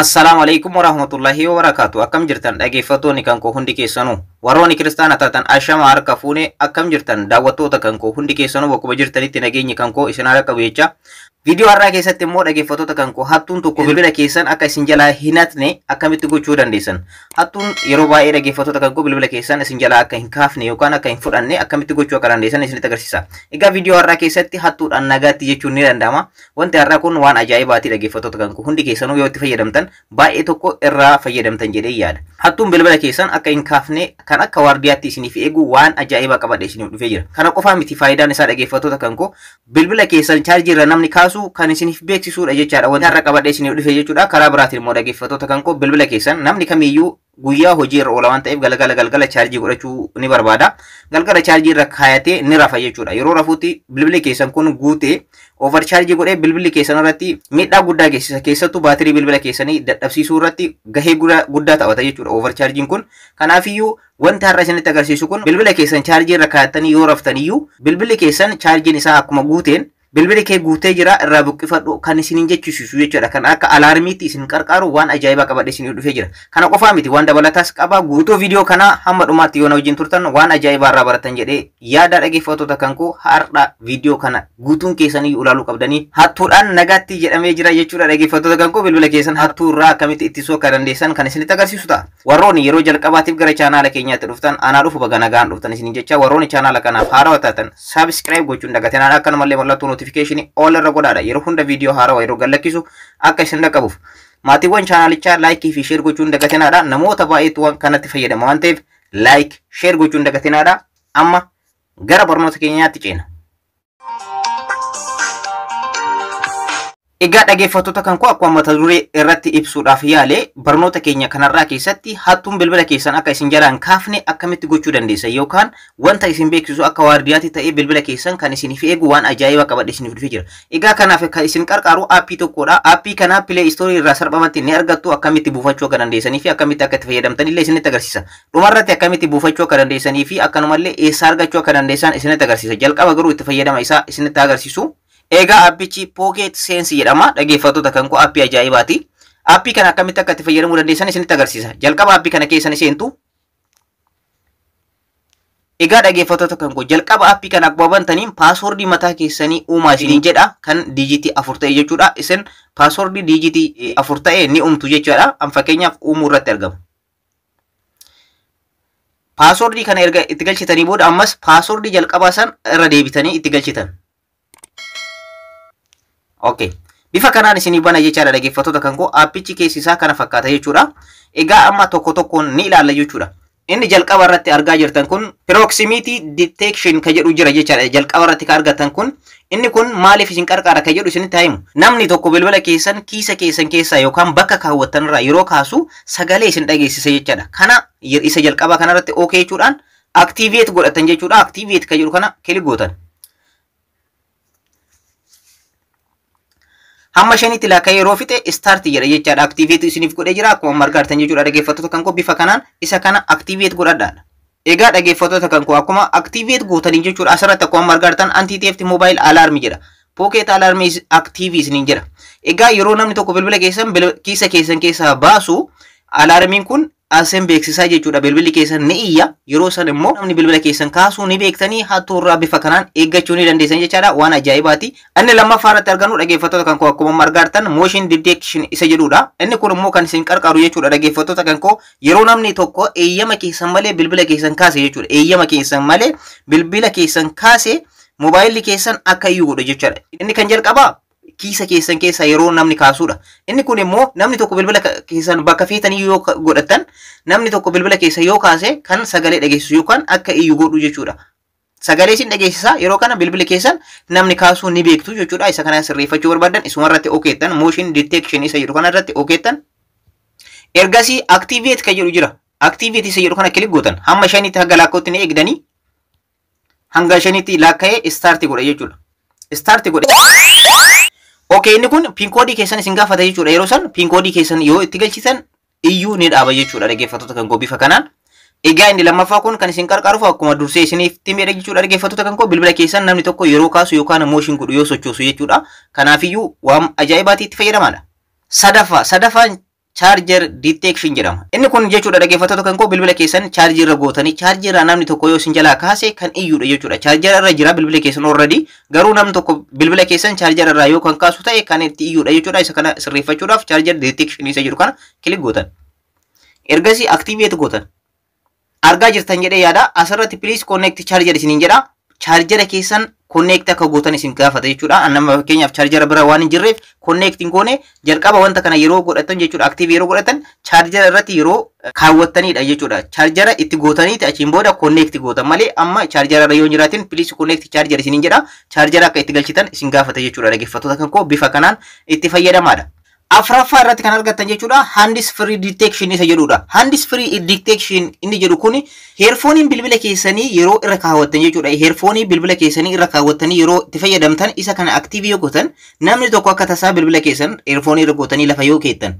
Assalaamu alaikum warahmatullahi wabarakaatu. Akkam jirtan dhaggeeffattoonni kan koo hundi keessanuu, warroonni kiristaana taatan ashama harka fuune. Akkam jirtan daawwattoota kan koo hundi keessanuu, bakkuma jirtanitti nageenyi kan koo isin haa qabu jecha. Viidiyoo har'aa keessatti immoo dhaggeeffattoota kan koo, hattuun tokko bilbila keessan akka isin jalaa hin hatne akkamitti gochuu dandeessan? Hattuun yeroo baay'ee dhaggeeffattoota kan koo bilbila keessan isin jalaa akka hin kaafne yookaan akka hin fudhanne akkamitti gochuu akka dandeessan isinitti agarsiisa. Egaa viidiyoo har'aa keessatti hattuudhaan nagaatti jechuun ni danda'ama. Wanti har'aa kun waan ajaa'ibaati dhaggeeffattoota kan koo, hundi keessanuu yoo itti fayyadamtan baay'ee tokko irraa fayyadamtan jedhee yaada. Hattuun bilbila keessan akka hin kaafne kan akka waardiyaatti isiniif eegu waan ajaa'ibaa qabadhe isiniif dhufee jira. Kana qofaa miti faayidaan isaa dhaggeeffattoota kan koo, bilbila keessan chaarjii irra namni kaasu kan isiniif beeksisuudha jechaadha. Wanti har'a qabadhe isiniif dhufe jechuudha. Karaa biraatiin immoo dhaggeeffattoota kan koo, bilbila keessan namni kamiyyuu guyyaa hojii irra oola waan ta'eef galgala galgala chaarjii godhachuu ni barbaada. Galgala chaarjii irra kaayatee ni rafa jechuudha. Yeroo rafuutti bilbilli keessan kun guutee over chaarjii godhee bilbilli keessan irratti miidhaa guddaa geessisa. Keessattuu baatirii bilbila keessanii dadhabsiisuu irratti gahee guddaa taphata jechuudha over chaarjiin kun. Kanaafiyyuu wanti har'a isinitti agarsiisu kun bilbila keessan chaarjii irra kaayatanii yoo raftaniyyuu bilbilli keessan chaarjiin isaa akkuma guuteen bilbilli kee guutee jira, irraa buqqifadhu kan isinin jechisiisu jechuudha. Kan akka alaarmiitti isin qarqaaru waan ajaa'ibaa qabadhe isin dhufee jira. Kana qofaa miti, waan dabalataas qaba. Guutuu viidiyoo kana hamma dhumaatti yoo na wajjin turtan waan ajaa'ibaa irraa baratan jedhee yaada. Dhaggeeffattoota kan koo, har'a viidiyoo kana guutuun keessanii ilaaluu qabdanii. Hattuudhaan nagaatti jedhamee jira jechuudha dhaggeeffattoota kan koo, bilbila keessan hattuu irraa akkamitti ittisuu akka dandeessan kan isinitti agarsiisu ta'a. Warroonni yeroo jalqabaatiif gara chaanaala keenyaatti dhuftan anaa dhufu, baga nagaan dhuftan isinin jecha. Warroonni chaanaala kanaaf haarawaa taatan subscribe gochuun dagatinaan, akkanumallee mallattoo notification all irra godhaadha, yeroo hunda viidiyoo haarawaa yeroo gadlakkisu akka isin dhaqqabuuf. Maatiiwwan chaanaalichaa like fi share gochuun dagatinaadha. Namoota baay'eetu waan kanatti fayyadama waan ta'eef like share gochuun dagatinaadha. Amma gara barnoota keenyaatti ceena. Egaa dhaggeeffattoota kan koo, akkuma mata duree irratti ibsuudhaaf yaale, barnoota keenya kanarraa keessatti hattuun bilbila keessan akka isin jalaan kaafne akkamitti gochuu dandeessan yookaan wanta isin beeksisu akka waardiyaatti ta'ee bilbila keessan kan isiniif eegu waan ajaa'ibaa qabadhe isiniif dhufee jira. Egaa kanaaf kan isin qarqaaru aappii tokkodha. Aappii kana Play Store irraa salphumatti ni argattu. Akkamitti buufachuu akka dandeessanii fi akkamitti akka itti fayyadamtan illee isinitti agarsiisa. Dhumarratti akkamitti buufachuu akka dandeessanii fi akkanumallee eessaa argachuu akka dandeessan isinitti agarsiisa. Jalqaba garuu itti fayyadama isaa isinitti agarsiisu. Egaa aappichi Pocket Sense jedhama. Dhaggeeffattoota kan koo, aappii ajaa'ibaati. Aappii kana akkamitti akka itti fayyadamuu dandeessan isinitti agarsiisa. Jalqaba aappii kana keessa ni seentu. Egaa dhaggeeffattoota kan koo, jalqaba aappii kana akkuma bantaniin paaswordii mataa keessanii uumaa isiniin jedha, kan diijitii 4 ta'e jechuudha. Isin paaswordii diijitii 4 ta'e ni uumtu jechuudha. An fakkeenyaaf uumuu irratti argama. Paaswordii kana erga itti galchitanii booda ammas paaswordii jalqabaa san irra deebitanii itti galchitan. Okay. Bifa kanaan isinii bana jechaadha dhaggeeffattoota kan koo, aappichi keessi isaa kana fakkaata jechuudha. Egaa amma tokko tokkoon ni ilaalla jechuudha. Inni jalqaba irratti argaa jirtan kun proximity detection ka jedhu jira jechaadha. Jalqaba irratti ka argatan kun, inni kun maaliif isin qarqaara ka jedhu isinitti himu. Namni tokko bilbila keessan kiisa keessan keessaa yookaan bakka kaawwattan irraa yeroo kaasu sagalee isin dhageessisa jechaadha. Kana isa jalqabaa kanarratti okay jechuudhaan activate godhatan jechuudha. Activate ka jedhu kana click gootan. Hamma 5tti lakka'ee yeroo fixe start jedha jechaadha. Activate isiniif godhee jira akkuma argaa jirtan jechuudha dhaggeeffattoota kan koo, bifa kanaan isa kana activate godhadhaadha. Egaa dhaggeeffattoota kan koo, akkuma activate gootanii jechuudha, asirratti akkuma argaa jirtan anti theft mobile alarm jedha. Pocket alarm is active isiniin jedha. Egaa yeroo namni tokko bilbila keessan kiisa keessan keessaa baasu alaarmiin kun asen beeksisaa jechuudha. Bilbilli keessan ni iyya. Yeroo san immoo namni bilbila keessan kaasuu ni beektanii hattuu irraa bifa kanaan eeggachuu ni dandeessan jechaadha. Waan ajaa'ibaati. Inni lammaffaa irratti argannu dhaggeeffattoota kan koo, akkuma argaa jirtan motion detection isa jedhudha. Inni kun immoo kan isin qarqaaru jechuudha dhaggeeffattoota kan koo, yeroo namni tokko eeyyama keessan malee bilbila keessan kaase jechuudha. Eeyyama keessan malee bilbila keessan kaase moobaayilli keessan akka iyyuu godha jechuudha. Inni kan jalqabaa kiisa keessan keessaa yeroo namni kaasudha. Inni kun immoo namni tokko bilbila keessan bakka feetanii yoo godhatan namni tokko bilbila keessa yoo kaase kan sagalee dhageessisu yookaan akka iyyuu godhu jechuudha. Sagalee isin dhageessisaa, yeroo kana bilbila keessan namni kaasuu ni beektu jechuudha. Isa kana sirreeffachuu barbaadan isuma irratti okeettan, motion detection isa jedhu kana irratti okeettan. Ergasii activate kan jedhu jira. Activate isa jedhu kana click gootan, hamma 5tti hanga lakkootti ni eegdanii, hanga 5tti lakka'ee start godha jechuudha. Start godhe. Okay, inni kun piinkoodii keessan isin gaafata jechuudha. Yeroo san piinkoodii keessan yoo itti galchitan iyyuu ni dhaaba jechuudha dhaggeeffattoota kan koo, bifa kanaan. Egaa inni lammaffaa kun kan isin qarqaaruuf akkuma dursee isiniif himedha jechuudha dhaggeeffattoota kan koo, bilbila keessan namni tokko yeroo kaasu yookaan motion godhu yoo sochoosu jechuudha. Kanaafiyyuu waan ajaa'ibaatti itti fayyadamaadha. Sadaffaan Charger detection jedhama. Inni kun jechuudha, dhaggeeffattoota kan koo, bilbila keessan chaarjii irra gootanii chaarjii irraa namni tokko yoo isin jalaa kaase kan iyyuudha jechuudha. Chaarjara irra jira bilbila keessan already, garuu namni tokko bilbila keessan chaarjara irraa yoo kan kaasu ta'e kan itti iyyuudha jechuudha. Isa kana sirreeffachuudhaaf charger detection isa jedhu kana click gootan. Ergasii activate gootan. Argaa jirtan jedhee yaada. Asirratti "Please connect charger" isiniin jedha. Chaarjara keessan connect akka gootan isin gaafata jechuudha. Nama fakkeenyaaf chaarjara bira waan hin jirreef connect hin goone. Jalqaba wanta kana yeroo godhatan jechuudha. Active yeroo godhatan chaarjara irratti yeroo kaawwattanidha jechuudha. Chaarjara itti gootaniiti achiin booda connect gootan malee amma chaarjara irra yoo hin jiraatin "Please connect charger" isiniin jedha. Chaarjara akka itti galchitan isin gaafata jechuudha. Dhaggeeffattoota kan koo, bifa kanaan itti fayyadamaadha. Afuraffaa irratti kan argattan jechuudha, hands free detection isa jedhudha. Hands free detection inni jedhu kun heerfooniin bilbila keessanii yeroo irra kaawwattan jechuudha. Heerfoonii bilbila keessanii irra kaawwattanii yeroo itti fayyadamtan isa kana active yoo gootan, namni tokko akka tasaa bilbila keessan heerfoonii irra gootanii lafa yoo keettan,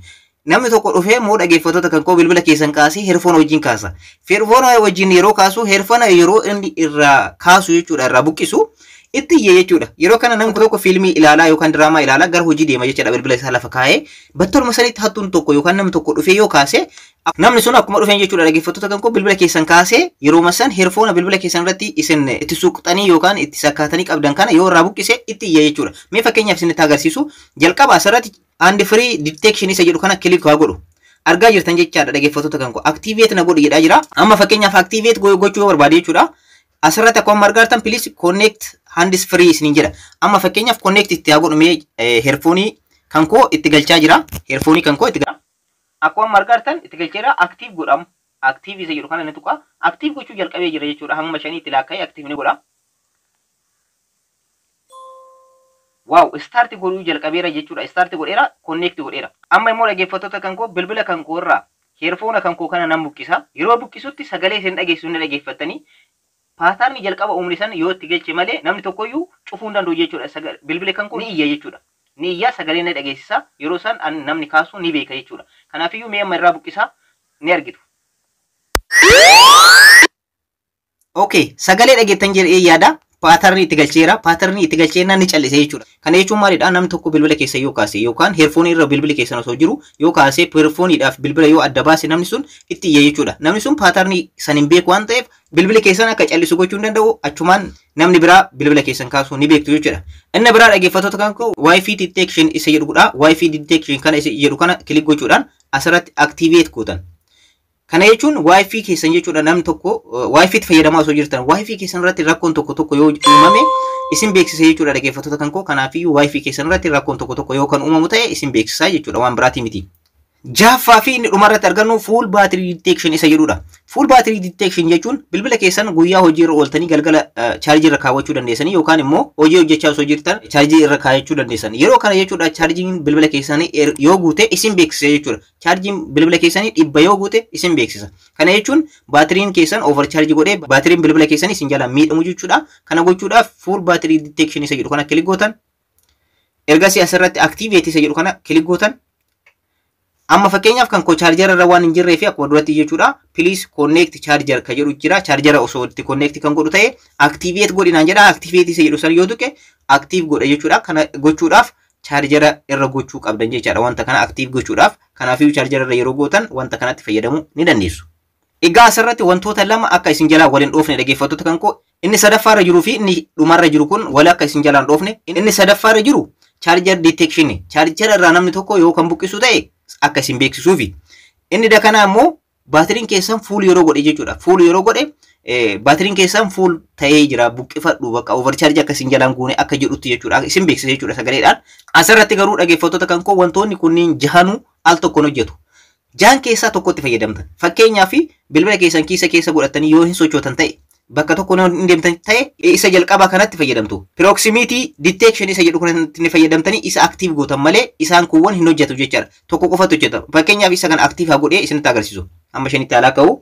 namni tokko dhufee moo, dhaggeeffattoota kan koo, bilbila keessan kaasee heerfoona wajjin kaasa. Heerfoona wajjin yeroo kaasu, heerfoona yeroo inni irraa kaasu jechuudha, irraa buqqisu, itti iyye jechuudha. Yeroo kana namni tokko fiilmii ilaalaa yookaan diraamaa ilaalaa gara hojii deema jechuudha, bilbila isaa lafa kaa'ee. Battaluma sanitti hattuun tokko yookaan namni tokko dhufee yoo kaase, namni sun akkuma dhufeen jechuudha, dhaggeeffattoota kan koo, bilbila keessan kaasee yeroo san heerfoona bilbila keessan irratti isin itti suuqxanii yookaan itti sakkaatanii qabdan kana yoo irraa buqqise itti iyya jechuudha. Mee fakkeenyaaf isinitti agarsiisu. Jalqaba asirratti hand free detection isa jedhu kana click haa godhu. Argaa jirtan jechaadha, dhaggeeffattoota kan koo, activate na godhu jedhaa jira. Amma fakkeenyaaf activate gochuu yoo barbaade jechuudha. Asirratti akkuma argartan "Please connect hands free" isiniin jedha. Amma fakkeenyaaf connect itti haa godhu. Mee heerfoonii kan koo itti galchaa jira. Heerfoonii kan koo itti galchaa. Akkuma argartan itti galcheera, active godhamu. Active isa jedhu kana ni tuqa. Active gochuu jalqabee jira jechuudha. Hamma shaniitti laakka'ee active ni godha. Wow, start godhuu jalqabeera jechuudha. Start godheera, connect godheera. Amma immoo, dhaggeeffattoota kan koo, bilbila kan koo irraa heerfoona kan koo kana nan buqqisa. Yeroo buqqisutti sagalee isin dhageessu ni dhageeffattanii, pattern jalqaba uumne san yoo itti galche malee namni tokkoyyuu cufuu hin danda'u jechuudha. Bilbila kan koo ni iyya jechuudha. Ni iyya, sagalee ni dhageessisa. Yeroo san namni kaasu ni beeka jechuudha. Kanaafiyyuu mee amma irraa buqqisaa, ni argitu. Okay, sagalee dhageettan jedhee yaada. Pattern itti galcheera. Pattern itti galcheenaan ni callise jechuudha. Kana jechuun maalidha? Namni tokko bilbila keessa yoo kaase yookaan heerfoonii irra bilbili keessan osoo jiru yoo kaase, heerfooniidhaaf bilbila yoo adda baase, namni sun itti iyya jechuudha. Namni sun pattern san hin beeku waan ta'eef bilbili keessan akka callisu gochuu hin danda'u. Achumaan namni biraa bilbila keessan kaasuu ni beektu jechuudha. Inni biraa, dhaggeeffattoota kan koo, Wi-Fi detection isa jedhudha. Wi-Fi detection kana isa jedhu kana click gochuudhaan asirratti activate gootan. Kana jechuun Wi-Fi keessan jechuudha, namni tokko Wi-Fi itti fayyadamaa osoo jirtan Wi-Fi keessan irratti rakkoon tokko tokko yoo uumame isin beeksisa jechuudha, dhaggeeffattoota kan koo. Kanaafiyyuu Wi-Fi keessan irratti rakkoon tokko tokko yoo kan uumamu ta'e isin beeksisa jechuudha, waan biraatii miti. Jaaffaa fi inni dhumarratti argannu full battery detection isa jedhudha. Full battery detection jechuun bilbila keessan guyyaa hojii irra ooltanii galgala chaarjii irra kaawwachuu dandeessanii yookaan immoo hojii hojjechaa osoo jirtan chaarjii irra kaawwachuu dandeessan. Yeroo kana jechuudha, chaarjiin bilbila keessanii yoo guute isin beeksisa jechuudha. Chaarjiin bilbila keessanii 100 yoo guute isin beeksisa. Kana jechuun baatiriin keessan over charge godhee baatiriin bilbila keessanii isin jala miidhamu jechuudha. Kana gochuudhaaf full battery detection isa jedhu kana click gootan. Ergasii asirratti activate isa jedhu kana click gootan. Amma fakkeenyaaf kan koo chaarjara irra waan hin jirree fi akkuma duratti jechuudha, "Please connect charger" ka jedhu jira. Chaarjara osoo itti connect kan godhu ta'e activate godhinaan jedha. Activate isa jedhu san yoo tuqe active godha jechuudha. Kana gochuudhaaf chaarjara irra gochuu qabdan jechaadha, wanta kana active gochuudhaaf. Kanaafiyyuu chaarjara irra yeroo gootan wanta kanatti fayyadamuu ni dandeessu. Egaa asirratti wantoota lama akka isin jalaa waliin dhoofne, dhaggeeffattoota kan koo, inni sadaffaarra jiruu fi inni dhumarra jiru kun wal akka isin jalaan dhoofne. Inni sadaffaarra jiru charger detection, chaarjara irraa namni tokko yoo kan buqqisu ta'e akka isin beeksisuufi. Inni dakanaa immoo baatiriin keessan full yeroo godhe jechuudha. Full yeroo godhe, baatiriin keessan full ta'ee jira, buqqifadhu, bakka overcharge akka isin jalaan goone akka jedhutti jechuudha. Isin beeksisa jechuudha sagaleedhaan. Asirratti garuu, dhaggeeffattoota kan koo, wantoonni kunniin jahanuu al tokkoon hojjetu. Jahan keessaa tokkotti fayyadamtan. Fakkeenyaaf bilbila keessan kiisa keessa godhatanii yoo hin sochootan ta'e, bakka tokko hin deemtan ta'e, isa jalqabaa kanatti fayyadamtu. Proximity detection isa jedhu kanatti ni fayyadamtanii isa active gootan malee isaan kuuwwan hin hojjetu jechaadha. Tokko qofatu hojjeta. Fakkeenyaaf isa kana active haa godhee isinitti agarsiisu. Amma shanitti alaa ka'u.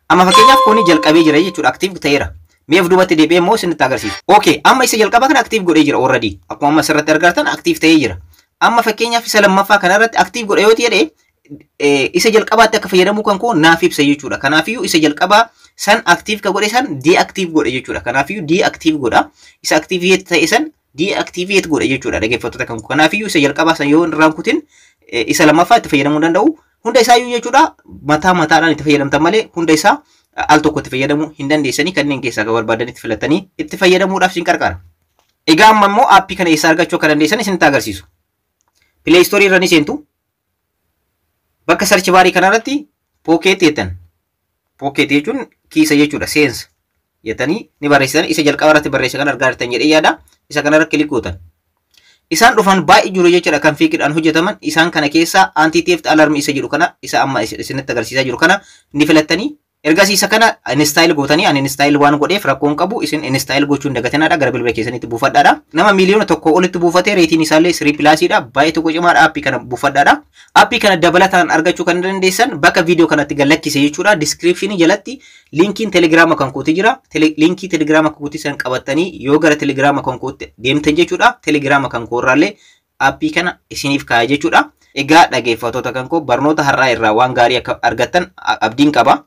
Amma fakkeenyaaf kuni jalqabee jira jechuudha, active ta'eera. Mi'eef duubatti deebi'ee immoo isinitti agarsiisu. Okay, amma isa jalqabaa kana active godhee jira already. Akkuma amma asirratti argartan active ta'ee jira. Amma fakkeenyaaf isa lammaffaa kanarratti active godhe yoo jedhe, isa jalqabaatti akka fayyadamuu kan koo naaf ibsa jechuudha. Kanaafiyyuu isa jalqabaa san active ka godhe san deactive godhe jechuudha. Kanaafiyyuu deactive godha. Isa active ta'e san Deactivate godha jechuudha, dhaggeeffattoota kan koo. Kanaafiyyuu isa jalqabaa san yoo irraan kutin isa lammaffaa itti fayyadamuu danda'u. Hunda isaayyuu jechuudha mataa mataadhaan itti fayyadamtan malee hunda isaa al tokko itti fayyadamuu hin dandeessanii, kanneen keessaa kan barbaadan itti filatanii itti fayyadamuudhaaf isin qarqara. Egaa amma immoo aappii kana eessaa argachuu akka dandeessan isinitti agarsiisu. Play Store irra ni seentu. Bakka search barii kanarratti Pocket jettan. Pocket jechuun kiisa jechuudha, seensa jettanii ni barreessitan. Isa jalqaba irratti barreessa kan argaa jirtan jedhee yaada. Isa kanarra click gootan. Isaan dhufan baay'ee jiru jechuudha kan fakeiidhaan hojjetaman. Isaan kana keessaa anti-theft alarm isa jedhu kana, isa amma isinitti agarsiisaa jiru kana ni filattanii, ergasii isa kana install gootanii. Ani install waan godheef rakkoon qabu, isin install gochuun dagatinaadha, gara bilbila keessanitti buufadhaadha. Nama 1 miiliyoona olitti buufatee, rateiin isaallee 3 plusiidha, baay'ee tokko cimaadha. Aappii kana buufadhaadha. Aappii kana dabalataan argachuu kan dandeessan bakka viidiyoo kanatti gad lakkise jechuudha. Descriptionii jalatti linkiin telegiraama kan kooti jira. Linkii telegiraama kan kootii san qabattanii yoo gara telegiraama kan kootti deemtan jechuudha. Telegiraama kan koorraallee aappii kana isiniif kaaya jechuudha. Egaa dhaggeeffattoota kan koo, barnoota har'aa irraa waan gaarii akka argattan abdiin qaba.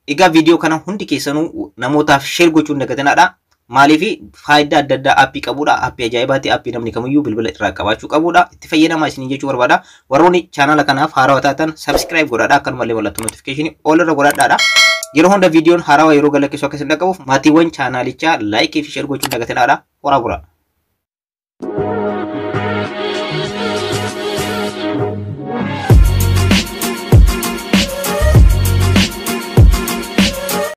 Egaa viidiyoo kana hundi keessanuu namootaaf share gochuun dagatinaadha. Maaliif? Faayidaa adda addaa aappii qabudha. Aappii ajaa'ibaati. Aappii namni kamiyyuu bilbila irraa qabaachuu qabudha. Itti fayyadamaa isiniin jechuu barbaada. Warroonni chaanala kanaaf haarawaa taatan subscribe godhadha. Akkanumallee mallattoo notificationii all irra godhadhaadha. Yeroo hunda viidiyoon haarawaa yeroo gadlakkisu akka isin dhaqqabuuf maatiiwwan chaanaalichaa likeii fi share gochuun dagatinaadha. Horaa bulaa.